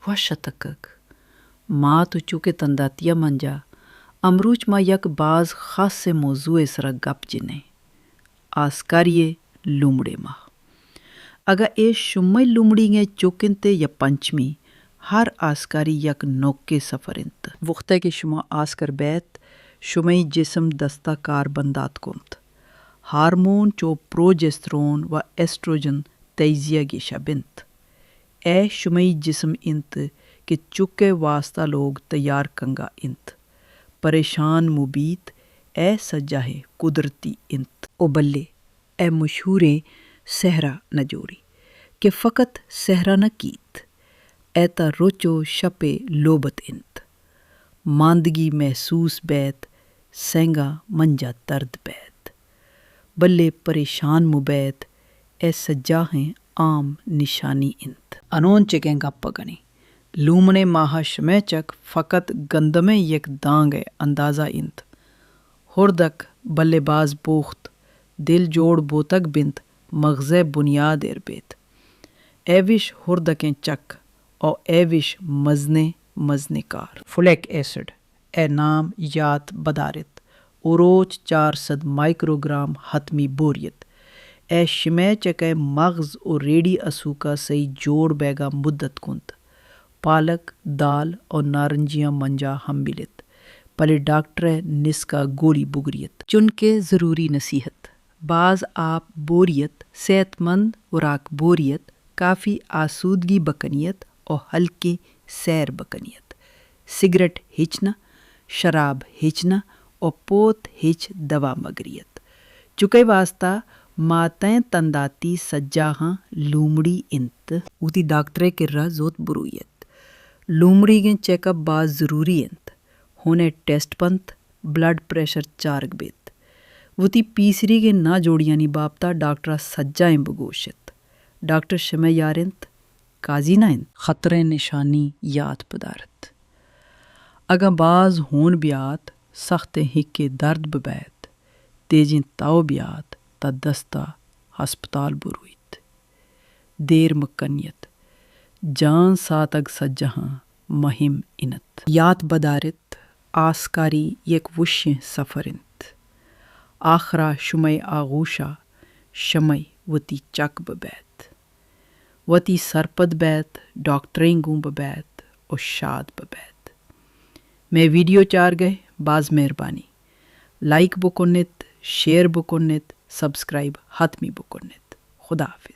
وش اتکگ۔ مات و چک ءِ تنداتیا منجا امروچ ما یک باز خاصیں موضوع ءِ سرا گپ جنیں۔ آسکاری ءِ لومڑیں ماہ۔ اگاں اے شمئے لومڑیگیں چک انت یا پنچمی، ہر آسکاری یک نوکیں سفر انت۔ وختے کہ شما آسکر بیت، شمئے جسم دستا کار بندات کنت۔ ہارمون چو پروجسترون و ایسٹروجن تیزیا گیشا بنت۔ اے شمئے جسم انت کہ چک ءِ واستا لوگ تیار کنگا انت۔ پریشان مہ بیت، اے سجاہیں قدرتی انت۔ او بلے اے مشہوریں سہرا نہ جوڑی کہ فقط سہرا نہ کیت، اے تہ روچ و شپ ءِ لوبت انت۔ ماندگی محسوس بیت، سینگاں منجا درد بیت۔ بلے پریشان مہ بیت، اے سجاہیں عام نشانی انت۔ انون چکیں گپ ءَ کنیں۔ لومڑیں ماہ ءَ شمئے چک فقط گندمئے یک دانگ ءِ اندازہ انت۔ ہردک بلے باز بوخت، دل جوڑ بوتگ بنت، مغزئے بنیاد ایر بیت۔ ایوش ہردکیں چک او ایوش مزنیں مزنیں کار۔ فولیک ایسڈ ءِ نام یات بداریت او روچ چار سد مائیکروگرام حتمی بوریت۔ اے شمئے چکئے مغز او ریڑی اسوکا سہی جوڑ بیگا مدت کنت۔ پالک، دال او نارنجیاں منجا ہم ملیت، بلے ڈاکٹرئے نسکا گولی بگریت۔ چنکہ ضروری نصیحت، باز آپ بوریت، صحت مند خوراک بوریت، کافی آسودگی بکنیت او ہلکیں سیر بکنیت۔ سگریٹ ہچ نہ، شراب ہچ نہ او پوت ہچ دوا مگریت۔ چکئے واستا ماتئے تنداتی سجاہاں لومڑی انت۔ وتی ڈاکٹرئے کرا زوت برویت۔ لومڑیگیں چیک اپ باز ضروری انت۔ ہونئے ٹیسٹ بنت، بلڈ پریشر چارگ بیت۔ وتی پیسریگیں ناجوڑیانی بابتا ڈاکٹرا سجاہیں بگوشت۔ ڈاکٹر شمئے یار انت، قاضی نہ انت۔ خطرئے نشانی یات بدارت۔ اگاں باز ہون بیات، سختیں ہکے درد ببیت، تیجیں تاو بیات، تہ دستا ہسپتال برویت۔ دیر مکنیت۔ جان ساتگ سجہاں مہم انت۔ یات بداریت، آسکاری یک وشیں سفر انت۔ آخرا شمئے آغوشا شمئے وتی چک ببیت۔ وتی سرپد بیت، ڈاکٹریں گوں ببیت و شاد ببیت۔ مئے ویڈیو چارگئے باز مہربانی۔ لائک بکنت، شیئر بکنت، سبسکرائب حتمی بکنت۔ خدا حافظ۔